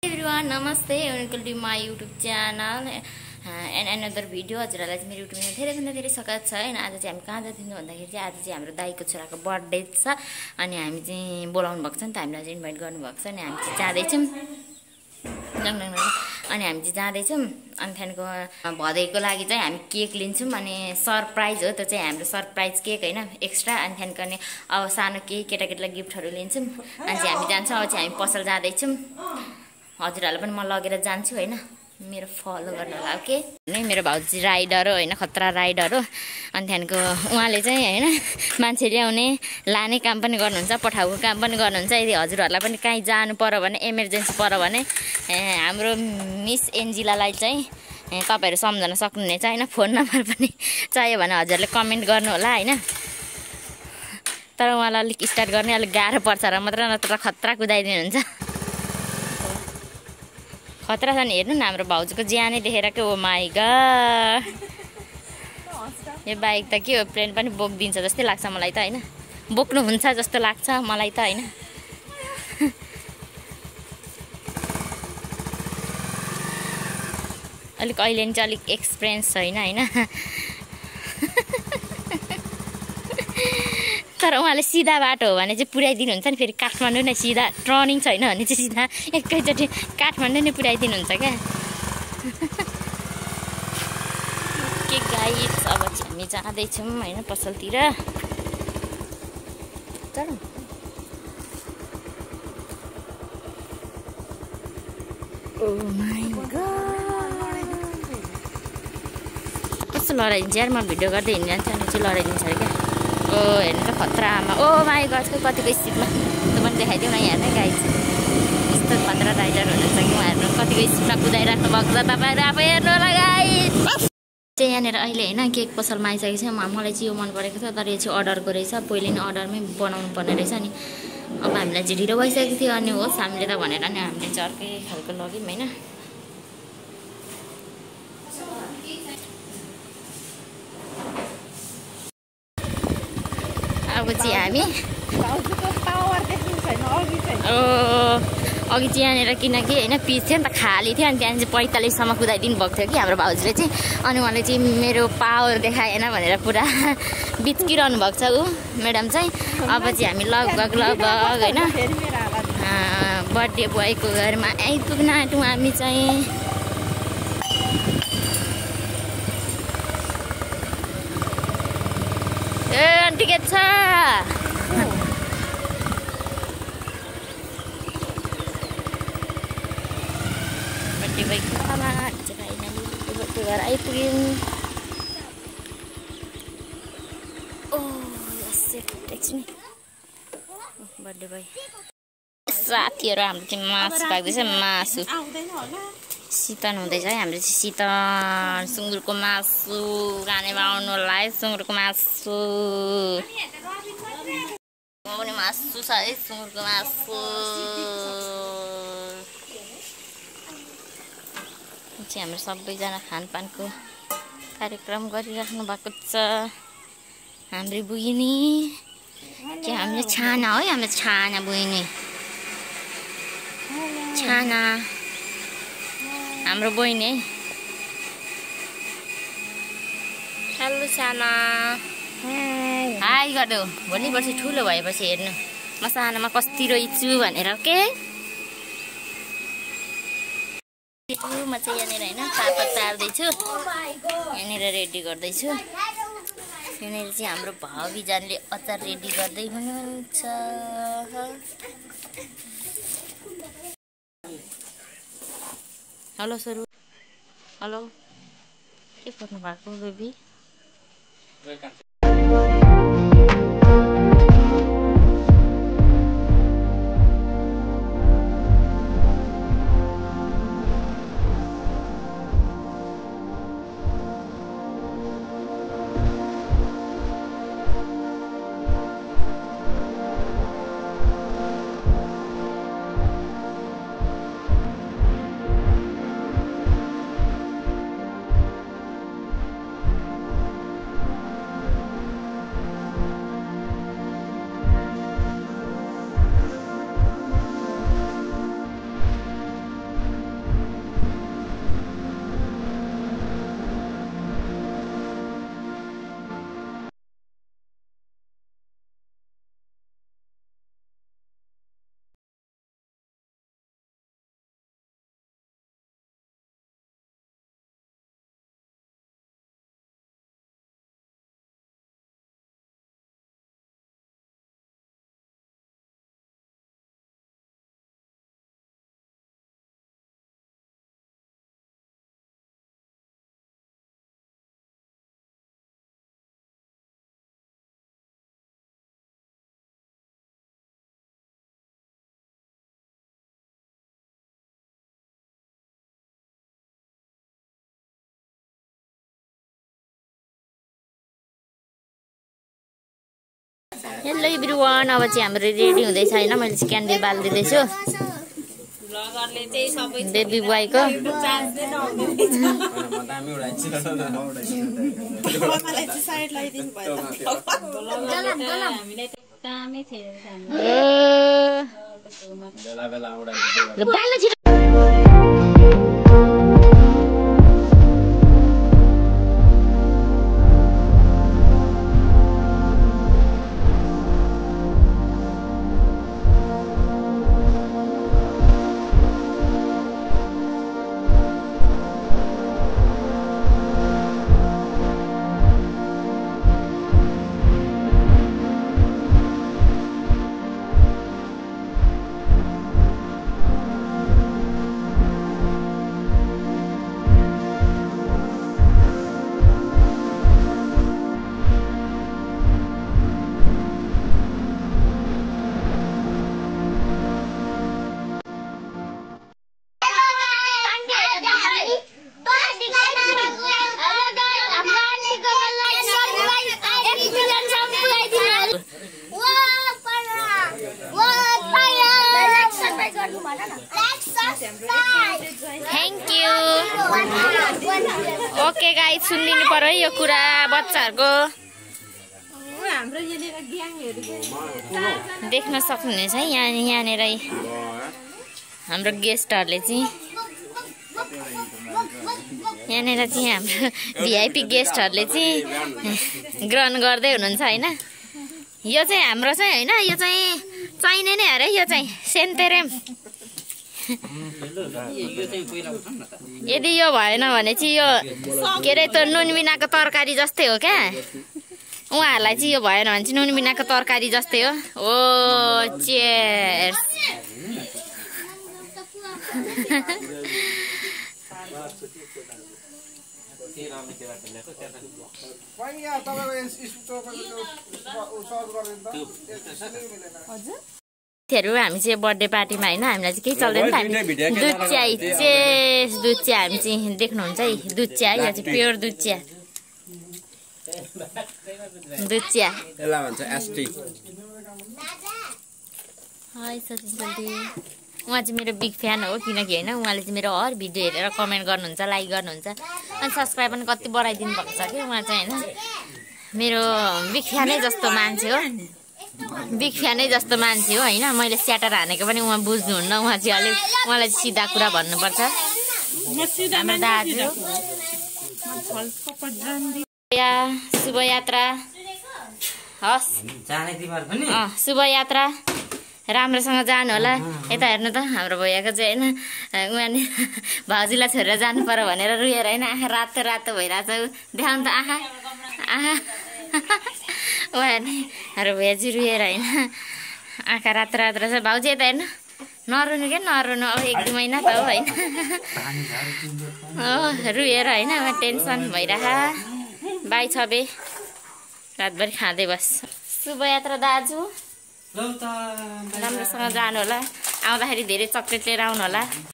Everyone, namaste. Welcome to my YouTube channel and another video. हजुरहरुलाई चाहिँ मेरो युट्युबमा धेरै भन्दा धेरै स्वागत छ हैन। आज चाहिँ हामी कहाँ जाँदैछौँ भन्दाखेरि चाहिँ आज चाहिँ हाम्रो दाइको छोराको बर्थडे छ अनि हामी चाहिँ बोलाउनु भएको छ नि त, हामीलाई चाहिँ इन्भाइट गर्नु भएको छ अनि हामी चाहिँ जाँदैछौँ अनि हामी चाहिँ जाँदैछौँ अनि त्यहाँको भदैको लागि चाहिँ हामी केक लिन्छौँ अनि सरप्राइज हो त्यो चाहिँ हाम्रो सरप्राइज केक हैन एक्स्ट्रा अनि त्यहाँको अनि अब सानो केही केटाकेटीलाई गिफ्टहरू लिन्छौँ अनि चाहिँ हामी जान्छौँ। अब चाहिँ हामी पसल जाँदैछौँ। हजुरहरुलाई पनि म लगेर जान्छु हैन, मेरो फलो गर्न होला ओके। नि मेरो भाउजी राइडर हो हैन, खतरा राइडर हो अनि त्यहाँको उहाँले चाहिँ हैन मान्छे ल्याउने लाने काम पनि गर्नुहुन्छ, पठाउको काम पनि गर्नुहुन्छ। यदि हजुरहरुलाई पनि कहीँ जानु पर्यो भने इमर्जेन्सी पर्यो भने हाम्रो मिस एन्जिलालाई चाहिँ तपाईहरु सम्झन सक्नुहुनेछ हैन। फोन नम्बर पनि चाहियो भने हजुरले कमेन्ट गर्नु होला हैन। तर उहाँलाई अलिक स्टार्ट गर्ने अलिक गाह्रो पर्छ र मात्र, नत्र खतरा कुदाइदिनुहुन्छ। खतरा छ नि, हेर्नु न हाम्रो भाउजूको ज्यानै देखेर के ओ माई गॉड, यो बाइक त के हो प्लेन पनि बोक्दिन्छ जस्तै लाग्छ मलाई त हैन, बोक्नु हुन्छ जस्तो लाग्छ मलाई त हैन। अलिक अहिले नि चाहिँ अलिक एक्सपिरियन्स छैन हैन। तर उहाँले सिधा बाटो हो भने चाहिँ पुर्याइदिनुहुन्छ नि, फेरि काठमाडौँ नै सिधा टर्निङ छैन भने चाहिँ सिधा एकैचोटि काठमाडौँ नै पुर्याइदिनुहुन्छ क्या। के गाइस अब चाहिँ हामी जाँदैछौँ होइन पसलतिर। चलौँ ओ माई गॉड, कस्तो लडाइदिन्छ यार, म भिडियो गर्दै हिँडिरहन्छ अनि चाहिँ लडाइदिन्छ अरे क्या। ओ हेर्नु त खतरा आमा, ओ माई गॉड कतिको स्पिडमा त्यो पनि देखाइदिउँ न यहाँ नै गाइस। यस्तो खतरा राइडर हुनुहुन्छ कि उहाँहरू कतिको स्पिडमा कुदाइराख्नु भएको छ, तपाईँहरू आफै हेर्नु होला गाइस। चाहिँ यहाँनिर अहिले होइन केक पसलमा आइसकेको छ। मलाई चाहिँ यो मन परेको छ तर यो चाहिँ अर्डरको रहेछ, पहिले नै अर्डरमै बनाउनु पर्ने रहेछ नि। अब हामीलाई चाहिँ ढिलो भइसकेको थियो अनि होस् हामीले त भनेर नि हामीले चाहिँ अर्कै खालको लग्यौँ होइन। अब चाहिँ हामी अघि चाहिँ यहाँनिर किनकि होइन पिस थियो नि त, खाली थियो अनि त्यहाँदेखि चाहिँ 45सम्म कुदाइदिनु भएको थियो कि हाम्रो भाउजूले चाहिँ। अनि उहाँले चाहिँ मेरो पावर देखाएन भनेर पुरा बिच्किरहनु भएको छ ऊ म्याडम चाहिँ। अब चाहिँ हामी लगभग होइन बर्थडे बोयको घरमा आइपुग्न आँट्यौँ हामी चाहिँ। ए आन्टी के छ, बर्थडे बोयको घरमा बर्थडे घर आइपुग्यौँ। ओ एकछिन बर्थडे बोय साथीहरू हाम्रो चाहिँ मासु पाक्दैछ, मासु शीतन हुँदैछ है हाम्रो चाहिँ शीतन सुँगुरको मासु खानेमा आउनुलाई। सुँगुरको मासु आउने मासु छ है, सुँगुरको मासु चाहिँ हाम्रो सबैजना खानपानको कार्यक्रम गरिराख्नु भएको छ। हाम्रो बहिनी चाहिँ हामीले छाना है, हाम्रो छाना बहिनी छाना हाम्रो बहिनी है। हेलो साना, हाई गर्नु भोलि पर्सि ठुलो भएपछि हेर्नु म सानामा कति रोइछु भनेर के। म चाहिँ यहाँनिर होइन पापड तार्दैछु, यहाँनिर रेडी गर्दैछु। यहाँनिर चाहिँ हाम्रो भाबीजानले अचार रेडी गर्दै हुनुहुन्छ। हेलो सर, हेलो के गर्नु भएको बेबी? हेलो एभ्रिवान, अब चाहिँ हाम्रो रेडी हुँदैछ होइन। मैले चाहिँ क्यान्डल बालिदिँदैछु बेबी बोयको। Thank you. ओके गाइस, सुनिदिनु पर्यो है यो कुरा बच्चाहरूको। देख्न सक्नुहुनेछ है यहाँनिर हाम्रो गेस्टहरूले चाहिँ यहाँनिर चाहिँ हाम्रो भिआइपी गेस्टहरूले चाहिँ ग्रहण गर्दै हुनुहुन्छ होइन। यो चाहिँ हाम्रो चाहिँ होइन, यो चाहिँ चाहिने नै अरे। यो चाहिँ सेन्तेरेम। यदि यो भएन भने चाहिँ यो के अरे त नुन बिनाको तरकारी जस्तै हो क्या। उहाँहरूलाई चाहिँ यो भएन भने चाहिँ नुन बिनाको तरकारी जस्तै हो। ओ चेयर्स। हामी चाहिँ बर्थडे पार्टीमा होइन, हामीलाई चाहिँ केही चल्दैन त। हामी दुध चिया दुध चिया हामी चाहिँ देख्नुहुन्छ है। दुध चिया है, यो चाहिँ प्योर दुध चिया। दुध चिया उहाँ चाहिँ मेरो बिग फ्यान हो, किनकि होइन उहाँले चाहिँ मेरो हर भिडियो हेरेर कमेन्ट गर्नुहुन्छ, लाइक गर्नुहुन्छ, अनि सब्सक्राइब पनि कति बढाइदिनु भएको छ कि। उहाँ चाहिँ होइन मेरो बिग फ्यानै जस्तो मान्छे हो। बिग फ्यानै जस्तो मान्छे हो होइन। मैले स्याटर हानेको पनि उहाँ बुझ्नुहुन्न। उहाँ चाहिँ अलिक उहाँलाई चाहिँ सिधा कुरा भन्नुपर्छ। हाम्रो दाजु शुभ यात्रा हस्। शुभ यात्रा, राम्रोसँग जानु होला। यता हेर्नु त हाम्रो भैयाको चाहिँ होइन, उहाँले भाउजूलाई छोडेर जानु पर्यो भनेर रुएर होइन आँखा रातो रातो भइरहेछ। देखाउनु त आँखा आँखा। उहाँले हाम्रो भैया चाहिँ रुएर होइन आँखा रातो रातो रहेछ। भाउजू यता हेर्नु, नरुनु क्या नरुनु। अब 1-2 महिना त हो होइन। रुएर होइन टेन्सन भइरह। बाई छबे रातभरि खाँदै बस। शुभ यात्रा दाजु, राम्रोसँग जानु होला। आउँदाखेरि धेरै चक्लेट लिएर आउनु होला।